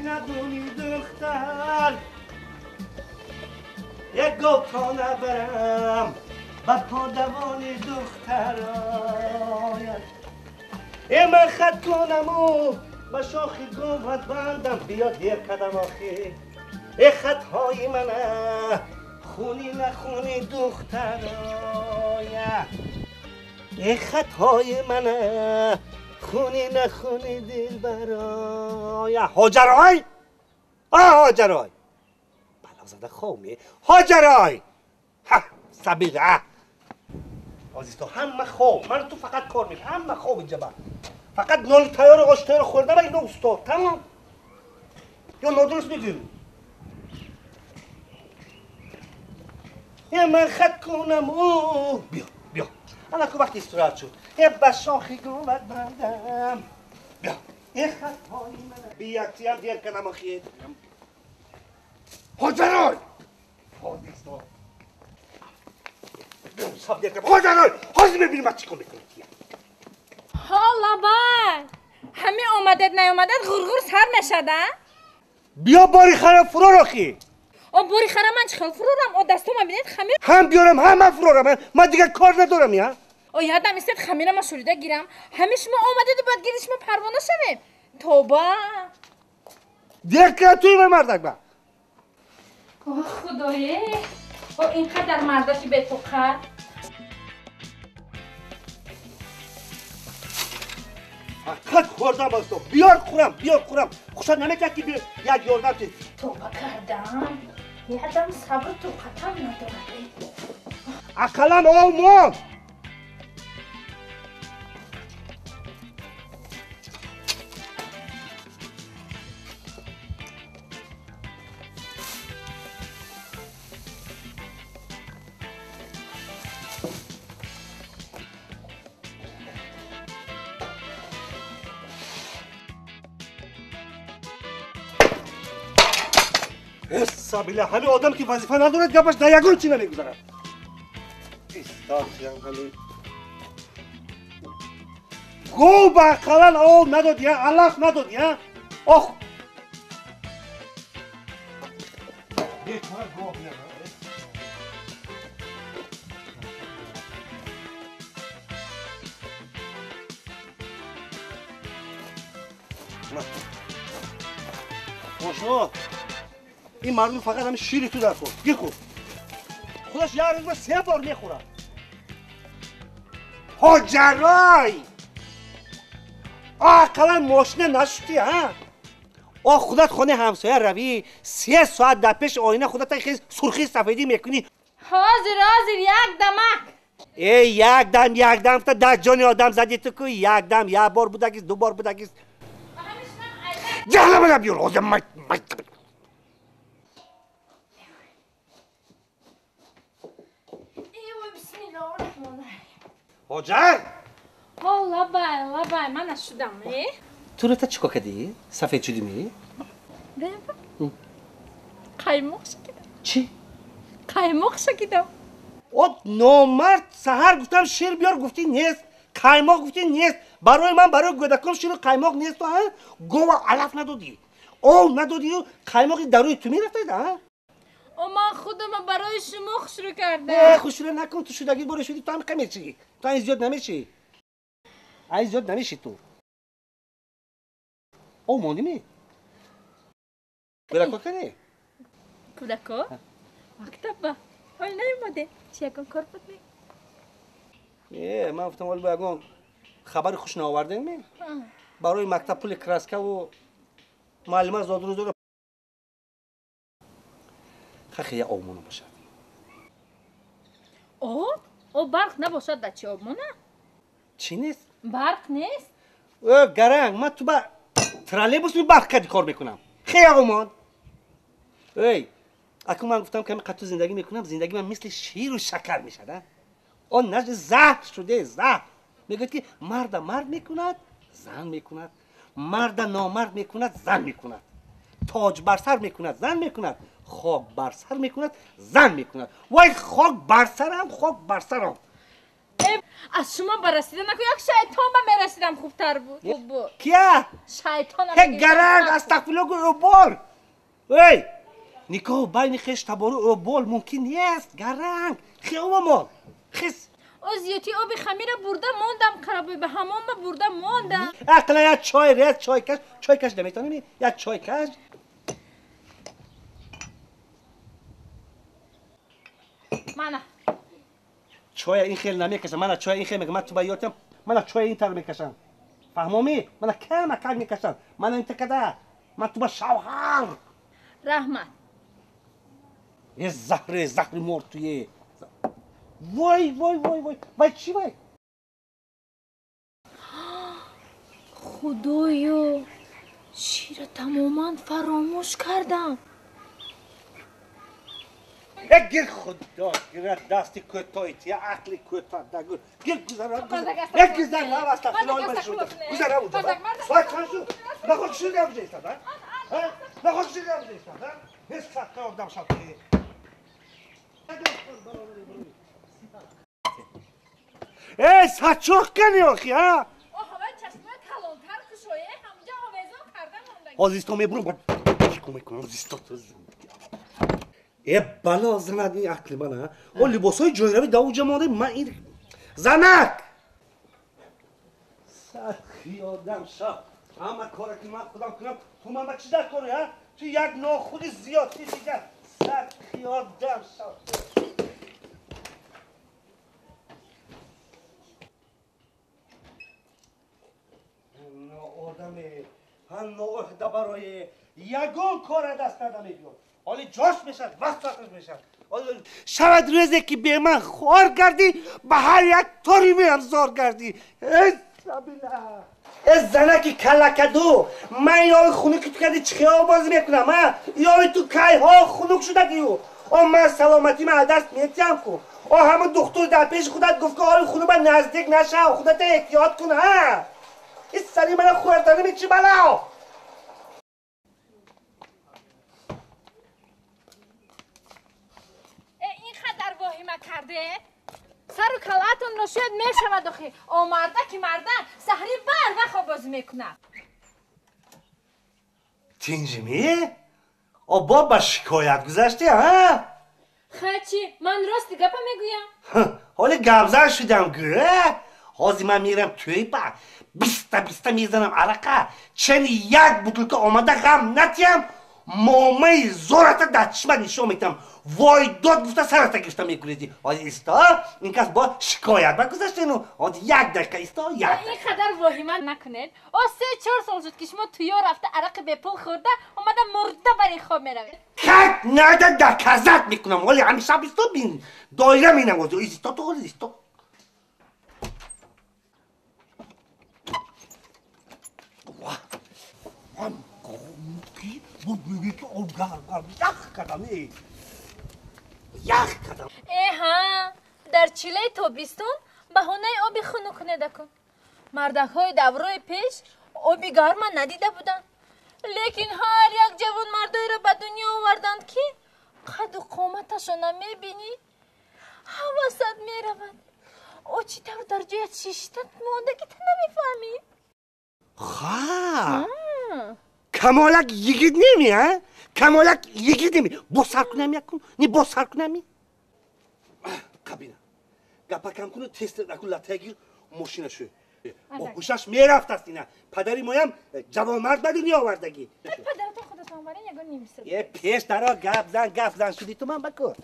ندونی دختر یک گو تا نبرم با پادوان دختر ای من خط کنم و با شاخی گوت بندم بیا دیر کدم آخی ای خطهای منه خونی نخونی دختر ای خطهای منه خونی نخونی دل برای هاجرای هاجرای بلا زده خومی هاجرای ها سبیغه عزیز تو همه خوب من تو فقط کار میکنم همه خوب اینجا با فقط نان تیار و آش تیار خورده با اینو استاد تمام یا نادرست میگیم یه من خط کنم او بیا بیا الان که وقتی استراحت شد یه بشاخی گومت بندم بیا یه خط های من بیاتی هم دیر کنم آخیه هاجرای هاجرای حاضر ببینیم من چیکار میکنم. ها لبای همه آمدد نیامدد غرغر سر میشد. بیا باری خرم فرار آخی. آ باری خرم من چخل فرارم؟ آ دستم ببینید خمیر هم بیارم هم من فرارم من دیگه کار ندارم یا. آ یادم است خمیر ما شوریده گیرم همه شما آمدید باید گیرید شما پروانه شویم. توبه دیر کرد توی من مردک با. آه خدایه آ اینقدر مرداشی به تو خر. حقیقت خوردم از تو بیار خورم بیار خورم خوشت نمیکرد که بیار یک یاردم چیز. توبه کردم یادم صبر تو قطم ندارد. اقلا آمان سبیله همه آدم که وظیفه ندارد گپش در یگان چی نمیگذرد. استاد همین گو به اقلا آب نداد یا علف نداد یا آخ بیچاره گو میاد. آشنا این مردم فقط همین شیری تو در خورد گیر خورد خودش یه روز 3 بار میخورد. هاجرای اقلا ماشینه نشدی ها. آ خودت خانه همسایه روی 3 ساعت در پیش آینه خودت خیز سرخی سفیدی میکنی. حاضر حاضر یک دمک ای یک دم یک دم تا در جان آدم زدی تو که یک دم یک بار بودگیست 2 بار بودگیست. جهنم من بیار حاضر مای مای. هاجر ها لبای لبای من نشدم. تو رو تا چیکار کردی؟ سفید شدی می؟ قیماق شکیدم. چی؟ قیماق شکیدم. آ نامرد سحر گفتم شیر بیار گفتی نیست، قیماق گفتی نیست. برای من برای گودکم شیر و قیماق نیست تو ها؟ گو علف ندادی، آب ندادی و قیماق در روی تو میرفت ها؟ من خودم برای شما خوشرو کردم. خوشرو نکن تو شدگی برو شدی تو هم کم میشی تو این زیاد نمیشی این زیاد نمیشی تو. او موندی می؟ کودکو کنی؟ کودکو؟ مکتب با حال نیومده چی یکم کار بود می؟ من گفتم حال با یکم خبر خوش نآوردن می؟ برای مکتب پول کراسکا و معلمه زاد روز داره خیلی آب مونه باشد. آب؟ آب برق نباشد در چی آب مونه؟ چی نیست؟ برق نیست؟ گرنگ من تو با ترالبوس می برق کردی کار میکنم. خیلی آمان. ای اکنون من گفتم که من قطع زندگی میکنم زندگی من مثل شیر و شکر میشد. آن نجد زهر شده زهر. میگوید که مرد مرد میکند زن میکند، مرد نامرد میکند زن میکند، تاج بر سر میکند زن میکند، خاک بر سر میکند زن میکند. وای خاک بر سرم خاک بر سرم. Аз шумо барасида наку як шайтон ба мерасидам хубтар буд. Хуб буд. Кия? Шайтон. Ҳе гаранг астағфирулло гу обол. Эй! Никоҳ байни хеш табору обол мумкин нест. Гаранг. Хеомон. Хис. О зиёти оби хамира бурда мондам, қарабой ба ҳамон ба бурда мондам. Ақла як чой рез, чой каш, чой каш наметонӣ? Як чой каш. Мана. Чоя ин хел намекашам, мана чоя ин хел мекашам, ман ту ба ёдам, мана чоя ин тар мекашам. Фаҳмомӣ? Мана кама кам мекашам. Мана ин такада. Ман ту ба шавҳар. Раҳмат. Е заҳре, заҳри мор туе. Вой, вой, вой, вой. Вай чӣ вай? Худоё, шира тамоман фаромӯш кардам. Гир худо, гирад дасти кӯтоҳи тия, ақли кӯтоҳ дагур. Гир гузара, гузара. Гузара, астағфируллоҳ ман гузара уҷа. Вай чанд шуд? Наход шир явҷа истад, а? Наход шир явҷа истад, а? Ҳеч садқа одам шав. Эй, сачоқ кани охи, а? Оҳ, чашмои калонтар кушое, ҳамҷа овезон карда мондаги. Ҳозир исто мебурам, чӣ мекунам? Ҳозир исто. Э, бало занад ин ақли ман, а? О либосҳои ҷойравӣ да уҷа монда, ман ин занак! Садхи одам шав. Ҳама коре ки ман худам кунам, ту ман ба чӣ дар кори, а? Ту як нохуди зиёдти дигар. Садхи одам шав. Одаме, ҳам ноӯҳда барои ягон кора даст нада мебиёд. Ҳоли ҷош мешавад, вақт мешавад. Шавад рӯзе ки бе ман хор гардӣ, ба ҳар як тори меам зор гардӣ. Э сабила! Э занаки калакаду, ман ёви хунуки ту кади чӣ хиёл бозӣ мекунам, а? Ёви ту кайҳо хунук шудагию. О ман саломатӣ ман аз даст метиҳам ку. О ҳамун духтур дар пеши худат гуфт ки оли хунук ба наздик нашав, худата эҳтиёт кун, а? Ин сари мана хӯрданими чӣ бало? Ин қадар воҳима карде? Сару калаатонро шояд мешавад охи. О марда ки марда саҳри барвақт обозӣ мекунад. Тинҷимӣ? О бо ба шикоят гузаштӣ, а? Хай чӣ, ман рости гапа мегӯям. Ҳоли гапзан шудам гӯ. Ҳозир ман мерам тӯйба, биста биста мезанам арақа, чани як бутылка омада ғам натиҳам, момаи зората дар чишмат нишон метиҳам. Вой дод гуфта сарата гирифта мекунеди. Ҳозир исто, ин кас бо шикоят ба гузаштену. Ҳозир як дақиқа исто, як. Ин қадар воҳима накунед. О 3-4 сол шуд ки шумо туё рафта арақи бепул хӯрда, омада мурда бар ин хоб меравед. Как надо доказать мекунам. Ҳоли ҳамин шаб исто бин. Доира менавозӣ. Исто ту ҳоли исто. Эҳа, дар чилаи тобистон баҳонаи оби хунук кунедакун. Мардакҳои даврои пеш оби гарма надида буданд. Лекин ҳар як ҷавонмардоеро ба дунё оварданд ки қаду қоматашона мебинӣ, ҳавасат меравад. О чӣ тавр дар ҷоят шишта монда ки ту намефаҳмӣ? Ха! Камолак йигит неми, а? Камолак йигит неми. Бо сар кунам якун? Не бо сар кунами? Кабина. Гапа кам куну, тест акун латагир мошина шу. Бо ҳушаш мерафтаст ина. Падари моям ҷавонмард ба дунё овардагӣ. Падаратон худатон барин ягон нимсир. Е пеш даро гап зан, гап зан шуди ту ман баку.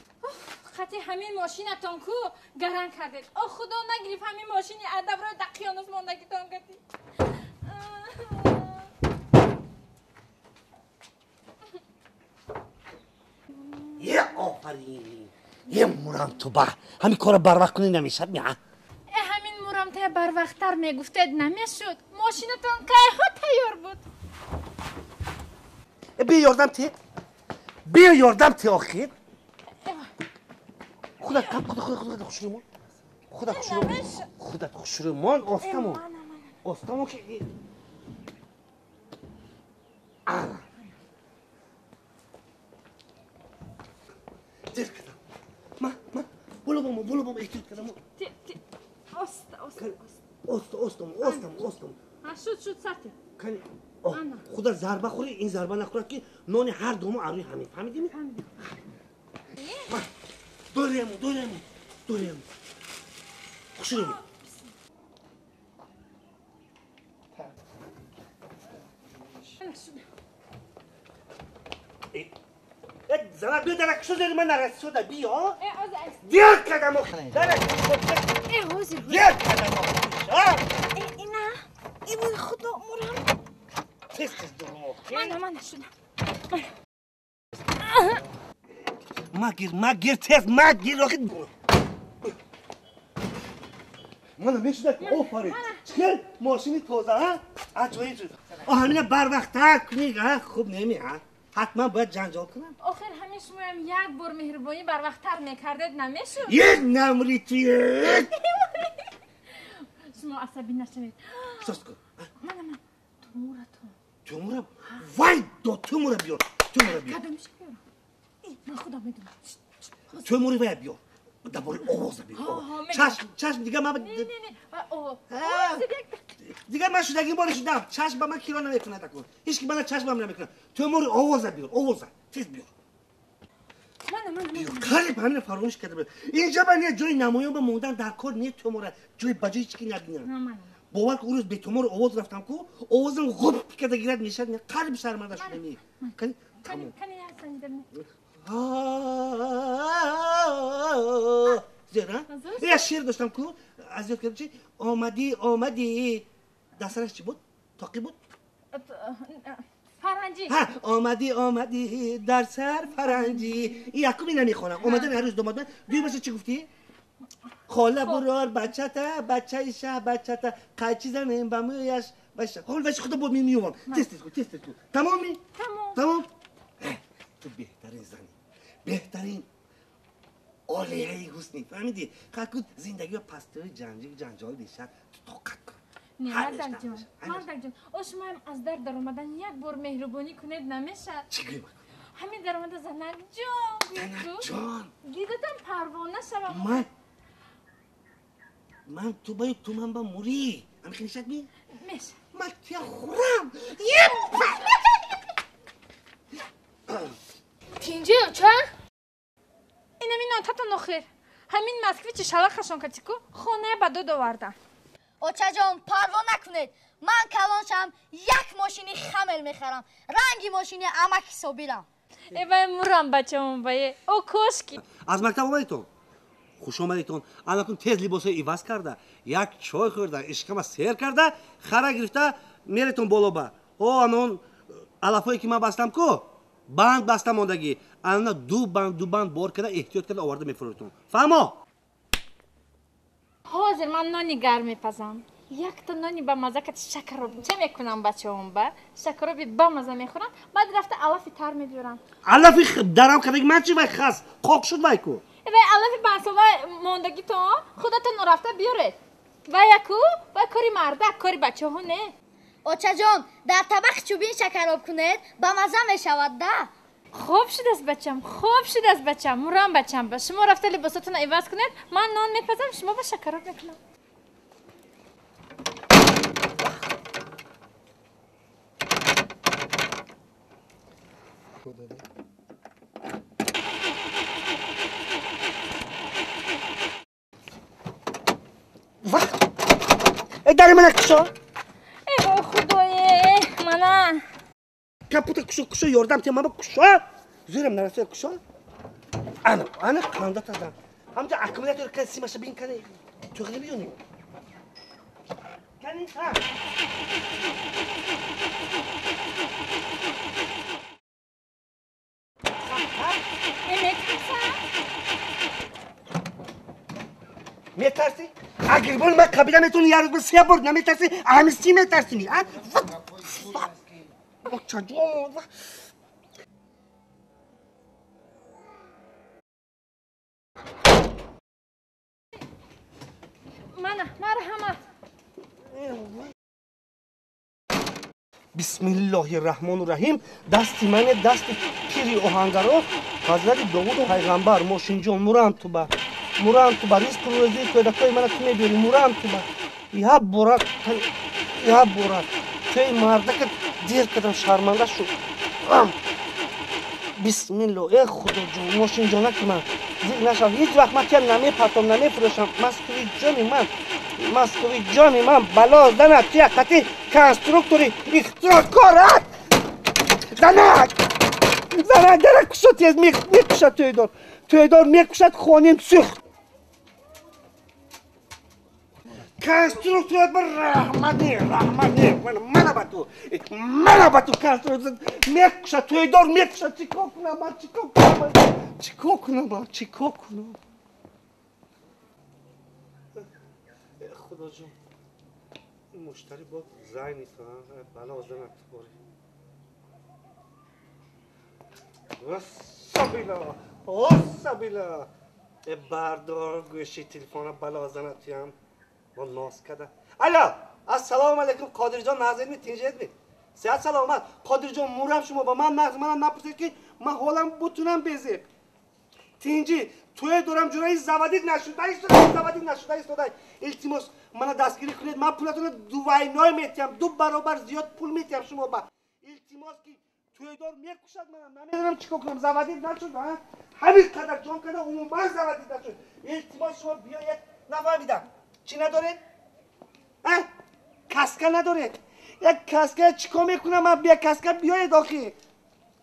Хати ҳамин мошинатон ку гаран кардед. О худо нагирифт ҳамин мошини адабро дақиёнус мондагитон гати. Е офарин! Е мурам ту ба! Ҳамин корро барвақт кунӣ намешад ми, а? Э ҳамин мурамтая барвақттар мегуфтед намешуд. Мошинатон кайҳо тайёр буд. Э биё ёрдам те. Биё ёрдам те охир. Худат кап, худат, худат, худат хушрӯ мон. Худат хушрӯ. Худат хушрӯ мон, остамон. Остамон ки ана. Дер кардам. Ма, ма, боло бомо, боло бомо, эҳтиёт кардам. Оста, оста, оста. Остам, остам, остам. Шуд, шуд, сарти. Кани, худа зарба хӯри, ин зарба нахӯрад ки нони ҳар дому арӯи ҳамин. Фаҳмидӣ? Фаҳмидам. Дорему, дорему, дорему. Хушрӯ. Зана биё дарак шуд, ман нарасида биё. Дер кардам охир. Дарак. Ҳозир. Дер кардам охир. Ина, ивой худо мурам. Тез тез дурум охир. Мана, мана шудам. Магир, магир, тез магир охир. Мана мешудак, офарин. Чӣ мошини тоза, ҳа? Аҷоиб шуд. Ҳамина барвақттар кунӣ, ҳа? Хуб неми, ҳа? Ҳатман бояд ҷанҷол кунам. Охир ҳамин шумоям як бор меҳрубонӣ барвақттар мекардед, намешуд? Як намри тует! Шумо асабӣ нашавед. Сос кун. Мана, ман тумуратон. Тумурам? Вай, до тумура биёр. Тумура биёр. Кадомиша биёрам? Ман худам медонам. Тумури вая биёр. Дар бораи овоза биёр. Чашм, чашм, дигар ман... Не, не, не. Дигар ман шудагим бори шудам. Чашм ба ман киро намекунад акун. Ҳеч ки мана чашмам намекунад. Тумури овоза биёр, овоза. Тез биёр. Мана, мана, мана. Қариб ҳамина фаромӯш карда буд. Инҷа ба не ҷои намоён ба мондан дар кор не тумура. Ҷои ба ҷои ҳеч ки набинам. Бовар ку, рӯз бетумури овоз рафтам ку, овозам ғуб карда гирад мешад. Қариб шарманда шудам. Кани, тамом. Кани, ясанидам. Зера? Я шеър доштам ку, аз ёд кардам чи? Омадӣ, омадӣ. Дастараш чӣ буд? Тоқӣ буд? Фаранҷӣ. Ҳа, омадӣ, омадӣ, дар сар фаранҷӣ. Ин якум ина мехонам. Омадан ҳар рӯз домадман. Дуюмаша чӣ гуфтӣ? Хола бурор бачата, бачаи шаҳ бачата, қайчи занем ба мӯяш. Хол ваши худо бо меёвам. Тез тез кун, тез тез кун. Тамоми? Тамом. Тамом. Ту беҳтарин зани. Беҳтарин олияи ҳусни. Фаҳмидӣ? Ҳар зиндагиро пастиҳои ҷанҷол мешавад, ту тоқат кун. Не, мардакҷон, мардакҷон, о шумоям аз дар даромадан як бор меҳрубонӣ кунед намешавад? Чӣ гӯем? Ҳамин даромада занакҷон гӯед. Занакҷон! Дидатам парвона шавам. Ман ту баи ту ман ба мурӣ. Ҳамин хел мешавад ми? Мешавад. Ман туя хӯрам. Тинҷи оча? Инами нотатон охир. Ҳамин москвичи шалақашон катику хонае ба дод овардам. Очаҷон, парво накунед. Ман калон шавам, як мошини хамел мехарам. Ранги мошини амак ҳисобирам. Э вай мурам бачаам бае. О кошки. Аз мактаб омадитон? Хуш омадитон. Анакун тез либосҳои иваз карда, як чой хӯрда, ишкама сер карда, хара гирифта меретон боло ба. О, анон алафое ки ман бастам ку, банд баста мондагӣ. Ана ду банд, ду банд бор карда, эҳтиёт карда оварда мефурӯтон. Фаҳмо? Ҳозир ман нони гарм мепазам. Якта нони ба маза кати шакароб ча мекунам бачаҳом ба? Шакароби ба маза мехӯрам, баъд рафта алафи тар мебиёрам. Алафи дарам кардаги ман чи вай хас? Қоқ шуд вай ку? Вай алафи панҷсола мондагитон худатон рафта биёред. Вай яку, вай кори мардак, кори бачаҳо не. Очаҷон, дар табақи чӯбин шакароб кунед, ба маза мешавад да? Хуб шудааст бачам, хуб шудааст бачам, мурам бачам ба. Шумо рафта либосотонро иваз кунед, ман нон мепазам, шумо ба шакароб мекунам. Э, дари мана кушо. Э, о худое, мана. Капута кушо, кушо, ёрдам те мама кушо. Зӯрам нарасоя кушо. Ана, ана қанда тазам. Ҳамҷа аккумулятор кан симаша бин кани. Туғри биёни. Кани, ҳа. Э, метарсам? Метарсӣ? Агар ман қабила метавонӣ як рӯз се бор наметарсӣ, ҳамисӣ метарсӣ. А? Очаҷон. Мана, марҳамат. Бисмиллоҳи раҳмону раҳим. Дасти мане, дасти пири оҳангаро, ҳазрати Довуду пайғамбар, мошинҷон, мурам ту ба. Мурам ту ба ризқу рӯзии кӯдакои мана ту мебиёрӣ, мурам ту ба. Я бора, я бора. Тӯи мардака дер кардам, шарманда шуд. Бисмилло, э худоҷон, мошинҷонаки ман зиқ нашав. Ҳеҷ вақт ман тиям намепартом, намефурӯшам. Москви ҷони ман, Москви ҷони ман, бало занад тия қати конструктори ихтироъкорат. Занак! Занак, дара кушод тез мекушад тӯйдор. Тӯйдор мекушад, хоним сӯхт. Конструкторат ба раҳмат не, раҳмат не. Мана ба ту, мана ба ту конструктор мекушад, тӯйдор мекушад. Чӣ кор кунам ман, чӣ кор кунам? Чӣ кор кунам ман, чӣ кор кунам? Худоҷон, ин муштари бо зайни ту, бало занад ту бори. Осабила, осабила. Э бардор гӯши телефона, бало занад туям. Бо ноз када. Алло, ассалому алайкум, Қодирҷон, назирми, тинҷедми? Сиҳат саломат. Қодирҷон, мурам шумо ба ман нағз, манам напурсед ки ман ҳолам бутунам безеб. Тинҷи, тӯе дорам ҷураи заводид нашуда истода, заводид нашуда истода. Илтимос, мана дастгирӣ кунед, ман пулатонро дувайной метиҳам, ду баробар зиёд пул метиҳам шумо ба. Илтимос ки тӯйдор мекушад манам, намедонам чӣ кор кунам, заводид нашуд, а? Ҳамин қадар ҷон кардам, умуман заводид нашуд. Илтимос, шумо биёед, нафаҳмидам. Чӣ надоред? А? Каска надоред? Як каска чӣ кор мекунам ман? Бия каска биёед охи.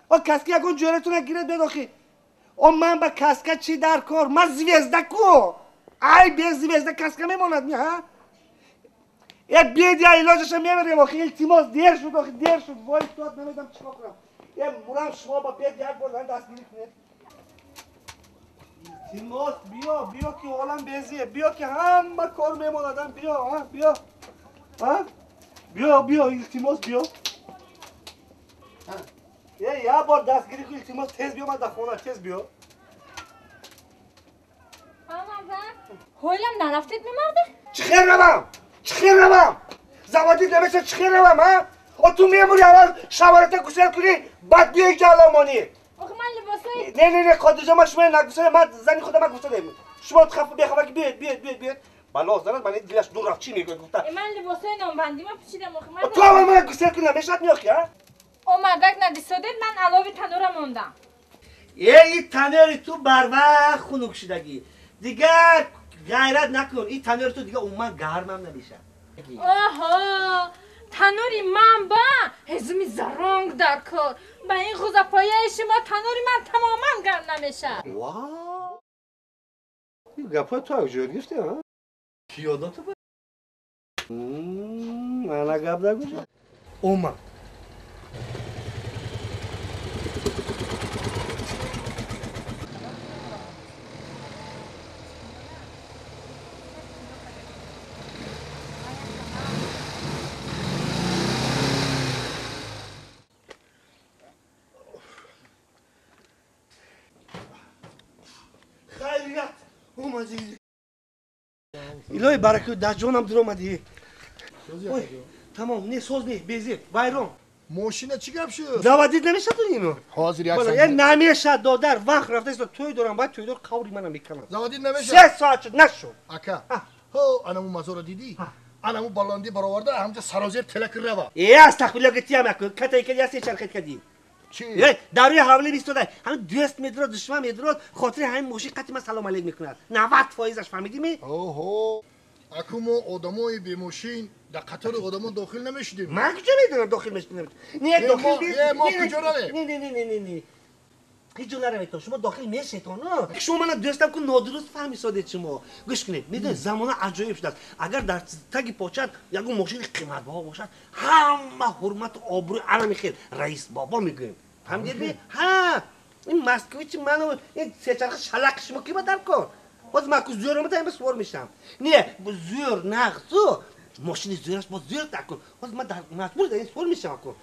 О каска ягон ҷӯратона гиред биёед охи. О ман ба каска чӣ дар кор? Ман звезда ку? Ай бе звезда каска мемонад ми, ҳа? Як биёед, я илоҷаша мебарем охи. Илтимос, дер шуд охи, дер шуд. Вой дод, намедонам чӣ кор кунам. Е мурам шумо ба биёед як бор ман дастгирӣ кунед. Илтимос, биё, биё ки ҳолам безие, биё ки ҳама кор мемонадам, биё, а, биё. А? Биё, биё, илтимос, биё. Е, як бор дастгирӣ кун, илтимос, тез биё, ман дар хона, тез биё. Ҳолам нарафтед мемарда? Чӣ хел равам? Чӣ хел равам? Заводид намеша, чӣ хел равам, а? О ту мемурӣ аввал шаварата гусел кунӣ, баъд биёи ҷаломонӣ. Охи ман либосои... Не, не, не, Қодирҷон, ман шуморо нагусела, ман зани худам ман гуфта дем. Шумо хафа бехабар ки биёед, биёед, биёед, биёед. Бало занад, ман дилаш дур рафт, чӣ мегӯяд гуфта. Ман либосои номбандима пӯшидам, охи ман... Ту аввал мана гусел кунӣ, намешавад меохи, а? О мардак надисодед, ман алови танура мондам. Э, ин танури ту барвақт хунук шудагӣ. Дигар ғайрат накун, ин танури ту дигар умуман гармам намешавад. Оҳо, танури ман ба ҳезуми заронг дар кор. Ба ин ғузапояи шумо танури ман тамоман гарм намешавад. Вау! Ин гапҳои ту аз ҷо гирифтӣ, а? Кӣ ёд ту ба? Мана гап нагӯ. Омад. Омадӣ. Илоҳи баракат, дар ҷонам дур омадӣ. Ой, тамом, не соз не, безеб, вайрон. Мошина чӣ гап шуд? Заводид намешавад ино? Ҳозир як соат. Намешавад, додар, вақт рафта истода, тӯй дорам, баъд тӯйдор қаври мана мекунад. Заводид намешавад? 3 соат шуд, нашуд. Ака, ҳо, анаму мазора дидӣ? Анаму баландӣ бароварда, ҳамҷа сарозер телак рава. Э, астағфируллоҳ, ки тиям якун, катай кади, я се чархет кади. Чӣ? Э, дар рӯи ҳавлӣ истода, ҳамин дӯст медорад, душман медорад, хотири ҳамин мошин қати ман салом алейк мекунад. 90%-аш фаҳмидӣ ми? Оҳо, аку мо одамои бемошин дар қатори одамо дохил намешудем. Ман куҷо медонам дохил мешудем? Не, дохил не, мо куҷо равем? Не, не, не, не, не, не. Ҳеҷ ҷо наравед, шумо дохил мешед, оно. Шумо мана дӯстам ку нодуруст фаҳмисодед шумо. Гӯш кунед, медонед замона аҷоиб шудааст. Агар дар таги почат ягон мошини қиматбаҳо бошад, ҳама ҳурмату обрӯи ана мехел раис бобо мегӯем. Фаҳмидед? Ҳа, ин москвичи ману ин сечарха шалақи шумо ки ба дар кор? Ҳозир ман ку зӯр омада, ин сувор мешавам. Не, зӯр нағзу, мошини зӯраш боз зӯр такун. Ҳозир ман дар маҷбур дар ин сувор мешавам ку.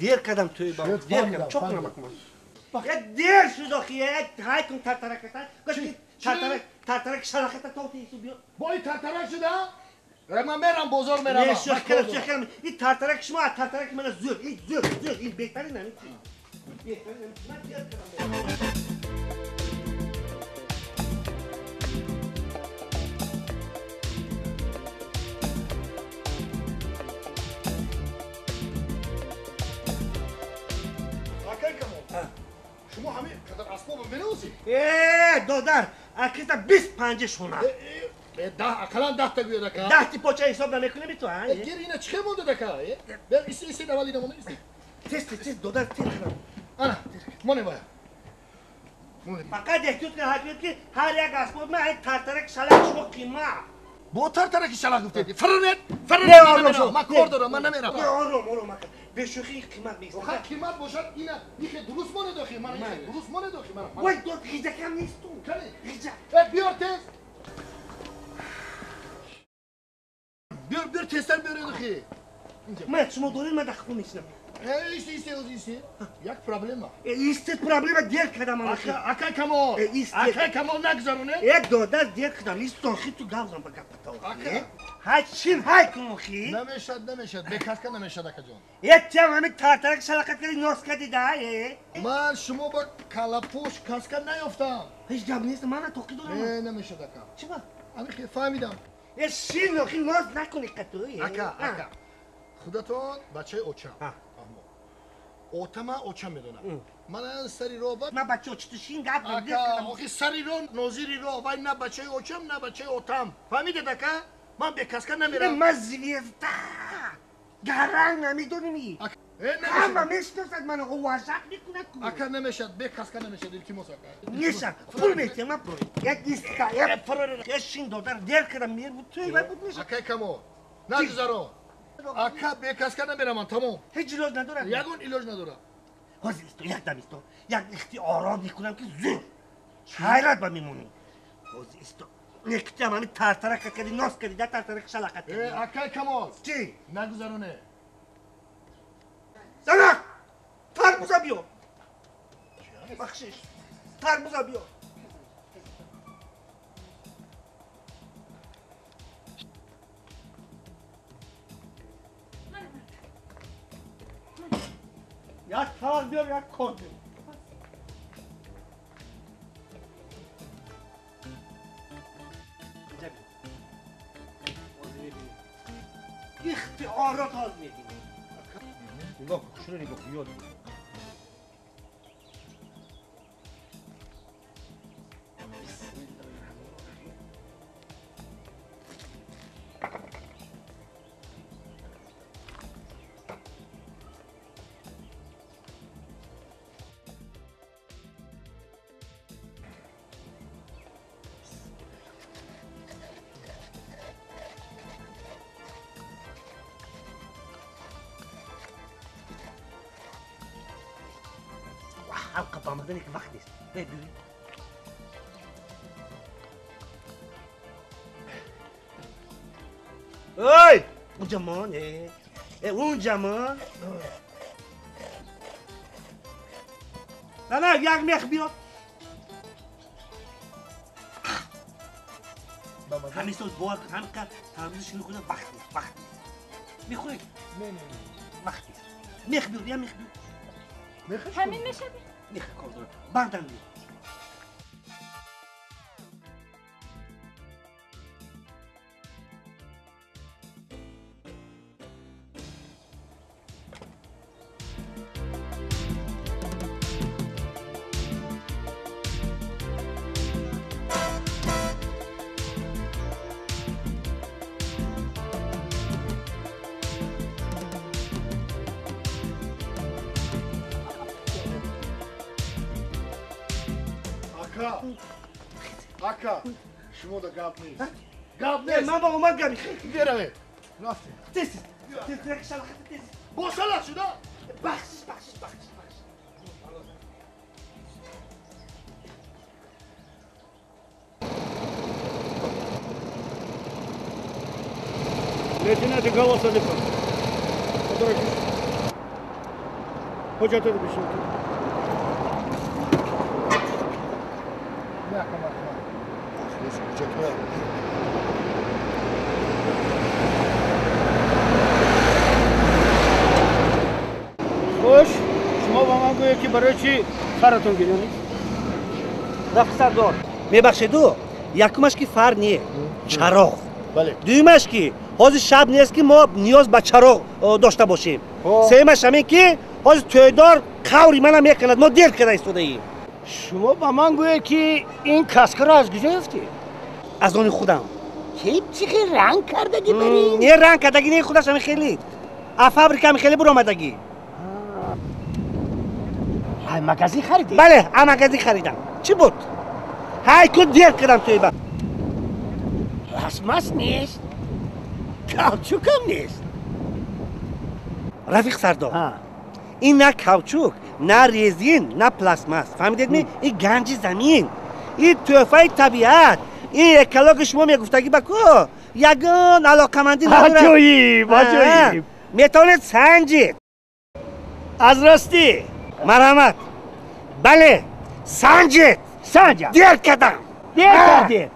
Дер кардам тӯй ба, дер кардам, чо кунам акун? Я дер шуд охи, ҳай кун тартараката. Тартарак, тартарак шалақата то тису биё. Бо ин тартарак шуда? Ман мерам бозор меравам. Не, шӯх кардам, шӯх кардам. Ин тартарак шумо аз тартараки мана зӯр, ин зӯр, зӯр, ин беҳтарин ҳамин чиз. Беҳтарин ҳамин чиз. Ман дер кардам. Шумо ҳамин қадар асбобро менавозед? Э, додар, оркестр 25 шуна. Ақаллан 10 та гӯяд, ака. 10 ти поча ҳисоб намекунем ту, а? Гир, ина чӣ хел мондед, ака? Бер, иси, иси, аввал ина монда, иси. Тез, тез, тез, додар, тез. Ана, монем бая. Фақат эҳтиёт кунед, ки ҳар як асбоб ман тартарак шалақ шумо қимат. Бо тартараки шалақ гуфтед. Фаррет, Не, ором шав. Ман кор дорам, ман намерам. Не, ором, ором, ака. Бешӯхӣ қимат меистад. Охир қимат бошад, ина ихе дуруст монед, охи, мана ихе дуруст монед, охи, мана. Вой, дод, ғиҷакам несту. Кани? Ғиҷак. Э, биёр тез. Биёр, биёр, тезтар биёред, охи. Ман шумо доред, ман дар хона мешинам. Э, иси, иси, ози, иси. Як проблема. Э, истед, проблема дер кардам ман. Ака, ака Камол. Э, истед. Ака Камол, нагзароне. Э, додар, дер кардам. Истон, хи ту гавзам ба гапата. Ака. Ҳай, чин, ҳай кун, хи. Намешад, намешад. Бекаска намешад, акаҷон. Э, тиам ҳамин тартарак шалақат кардӣ, нос кардӣ да, э. Ман шумо ба калапӯш каска наёфтам. Ҳеҷ гап нест, ман тоқӣ дорам. Э, намешад, ака. Чӣ ба? Ҳамин хе фаҳмидам. Э, шин, охи, ноз накунӣ қату. Э. Ака, ака. Худатон бачаи очам. А. Фаҳмо. Отама очам медонам. Ман сари роҳ ба Ман бача очи ту шин гап Ака, охи сари роҳ, нозири роҳ, вай на бачаи очам, на бачаи отам. Фаҳмидед, ака? Ман бекаска намерам. Ман звезда. Гаранг намедонӣ. Ака, э, Ҳама намешад. мешиносад мана, уважать мекунад ку. Ака, намешад, бекаска намешад, илтимос, ака. Неша, пул метиҳам, ман пул. Як иста, як як шин, додар, дер кардам, мер буд, туй вай буд меша. Акай Камол, нагузарон. Ака, бекаска намерам ман, тамом. Ҳеҷ илоҷ надорад. Ягон илоҷ надорам. Ҳозир исто, як дам исто. Як ихтиёрот мекунам ки зур. Ҳайрат ба мемонӣ. Ҳозир исто. Нектиам ҳамин тартарак кардӣ, нос кардӣ, да тартарак шалақат Э, кардӣ. Акай Камол, Чӣ? нагузароне. Занак! Тарбуза биё. Бахшиш. Тарбуза биё. Як табақ биёр, як кор биёр. Инҷа биё. Ҳозир мебинӣ. Ихтиёрот ҳозир мебинӣ. Нигоҳ кун, хушро нигоҳ кун, ёд бигир. Ҳалқа ба омадане ки вақт нест. Бе, бибин. Ой! Унҷа мон, э. Э, унҷа мон. На, як мех биёр. Ҳамин соз бовар кун, ҳамин қадр тарбуза ширин хӯрда вақт нест, вақт нест. Мехӯрӣ? Не, не, не. Вақт нест. Мех биёр, я мех биёр. Мехаш? Ҳамин мешавӣ? Мех кор дорам. Баъдан биёр. Ака, ака, шумо да гап нест. Гап Э, нест. ман ба омад гап. Беравед. Рафтем. Тез, тез. Тез, тез, шалақат, тез. Бо шалақ шуда? Бахшиш, бахшиш, бахшиш, бахшиш. Лейтенант Голос Алифов. Ҳуҷҷатро бишин. Не, ака, марҳамат. Ҳуҷҷатҳоя. Хуш, шумо ба ман гӯед, ки барои чӣ фаратон гирёнед? Рафиқ сардор, мебахшеду, якумаш ки фар не, чароғ. Бале. Дуюмаш ки ҳозир шаб нест, ки мо ниёз ба чароғ дошта бошем. Хо. Сеюмаш ҳамин ки ҳозир тӯйдор Қаври манам мекунад, мо дер карда истодаем. Шумо ба ман гӯед, ки ин каскаро аз куҷо ёфтед? Аз они худам. Чӣ хел ранг кардагӣ барин? Не ранг кардагӣ, не, худаш ҳамин хеле. А фабрика ҳамин хеле буромадагӣ. Ай магазин харидед? Бале, а магазин харидам. Чӣ буд? Ҳай ку дер кардам туи ба. Пластмасс нест, каучукам нест. Рафиқ Сардор, ин на каучук, на резин, на пластмасс. Фаҳмидед ми? Ин ганҷи замин, ин тӯҳфаи табиат, ин экологи шумо мегуфтагӣ ба ку ягон алоқамандӣ надорад. Аҷоиб, аҷоиб. Метавонед санҷид. Аз ростӣ? Марҳамат. Бале, санҷид. Санҷам. Дер кардам. Дер кардед.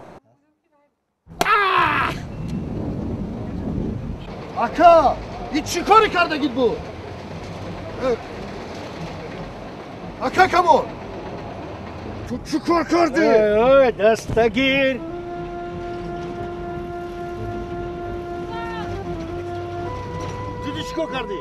Ака, ин чӣ коре кардагит буд? Ака Камол, ту чӣ кор кардӣ? Ой, дастагир. Дидӣ чӣ кор кардӣ?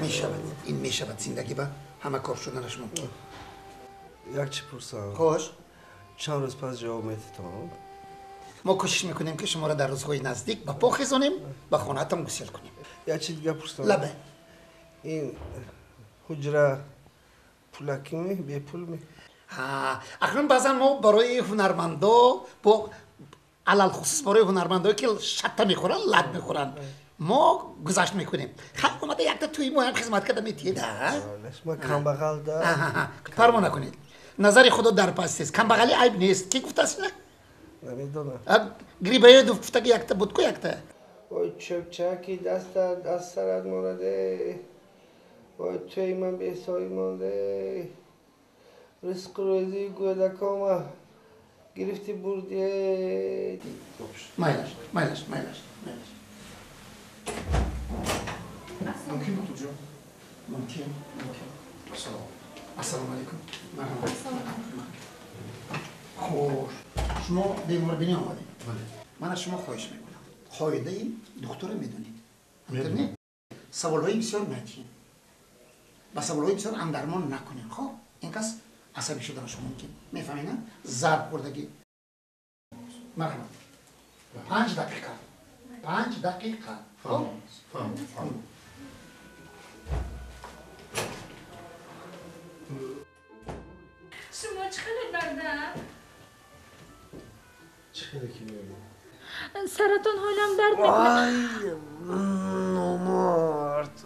Мешавад, ин мешавад, зиндагӣ ба ҳама кор шуданаш мумкин. Як чӣ пурсам? Хош. Чанд рӯз пас ҷавоб медиҳед? Мо кӯшиш мекунем, ки шуморо дар рӯзҳои наздик ба по хезонем, ба хонаатон гусел кунем. Як чи дига пурсам. Лабе. Ин ҳуҷра пулакӣ ми, бепул ми? Акнун баъзан мо барои ҳунармандо, бо алалхусус барои ҳунармандое ки шатта мехӯранд, лат мехӯранд, мо гузашт мекунем. Хай, омада якта тӯи моям хизмат карда метиҳед. Ма камбағал да. Парво накунед, назари худо дар паст аст. Камбағалӣ айб нест. Ки гуфтааст ина? Намедонам. Грибоедов гуфтаги якта буд ку якта. Ой, чӯбчаки дастат аз сарат монаде, ой, тӯи ман бесоӣ монде, ризқу рӯзии гӯдакома гирифти бурдие. Майлаш, майлаш, майлаш, майлаш. Мумкин, доктор ҷон? Мумкин, мумкин. Ассалом. Ассалому алайкум. Хуш, шумо беморбинӣ омадед? Бале. Ман аз шумо хоҳиш мекунам, қоидаи духтура медонед, не? Саволҳои бисёр надиҳем, ба саволҳои бисёр андармон накунем. Хоб, ин кас асабӣ шуданаш мумкин, мефаҳмед, на? Зарб хӯрдагӣ. Марҳамат, 5 дақиқа, 5 дақиқа. Хоб. Фаҳм. Шумо чӣ хеле дарда? Чӣ хеле ки мебинӣ? Саратон ҳолам дард мекунад. Ай, номард!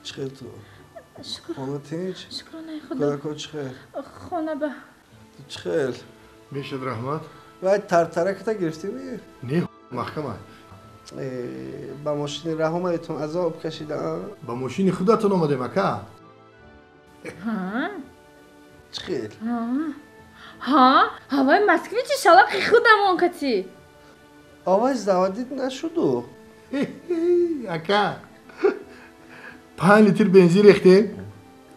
Чӣ хел ту? Шукр. Хона тинч? Шукронаи худо. Кӯдако чӣ хел? Хона ба. Ту чӣ хел? Мешад, раҳмат. Вай тартараката гирифтӣ? Не, маҳкама. Ба мошини раҳ омадетон, азоб кашидаам. Ба мошини худатон омадем, ака. Чӣ хел? Ҳа, ҳавои москвичи шалақи худамон кати. Овоз заводить нашуду? Ака, 5 литр бензин рехтем,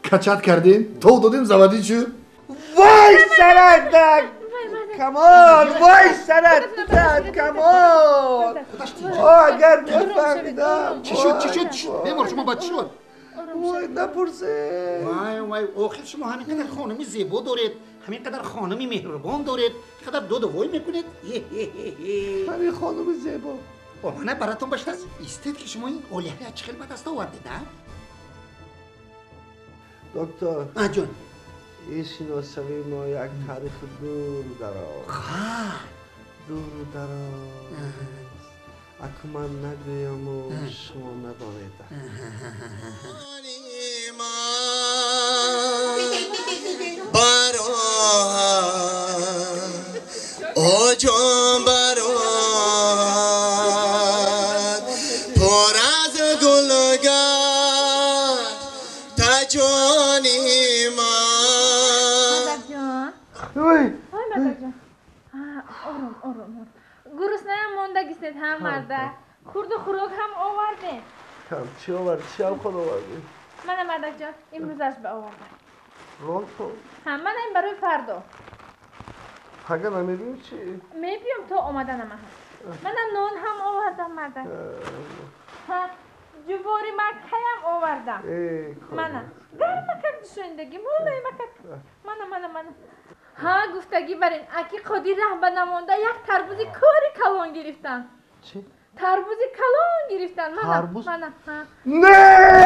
качать кардем, тов додем, заводить шуд. Вой сарат, Камол, вой сарат, Камол. Агар мефаҳмидам. Чӣ шуд, чӣ шуд, чӣ шуд, бемор, шумо ба чӣ шуд? Вой, напурсе. Вай, вай, охир шумо ҳамин қадар хонуми зебо доред, ҳамин қадар хонуми меҳрубон доред, қадар доду вой мекунед. Ҳамин хонуми зебо. Мана баратон башта истед, ки шумо ин олиҳа чӣ хел ба даст овардед, а? Доктор. А, ҷон. Ин шиносавии мо як таърихи дуру дароз, дуру дароз. Аку ман нагӯяму шумо надонед. О ҷон, бароҳат пур аз гул. Ҷони ман. Мардакҷон. Ой. Ой, мардакҷон. Ором, ором. Гуруснаям мондагистед ҳа, мардак. Хурду хӯрок ҳам овардем. Кам чӣ овард? Чӣ ҳам худ овардӣ? Мана, мардакҷон, имрӯзаш ба овардам. Рон ту. Ҳа, мана ин барои фардо. Пага намебиём чӣ? Мебиём, то омаданама ҳам. Мана нон ҳам овардам, мардак. Ҳа, ҷувори маккаям овардам. Мана гармакак душондагӣ молаймакак. Мана, мана, мана. Ҳа, гуфтагӣ барин, аки Қодир раҳ ба намонда як тарбузи кори калон гирифтан. Чӣ? Тарбузи калон гирифтан. Мана. Тарбуз? Мана, ҳа. Не!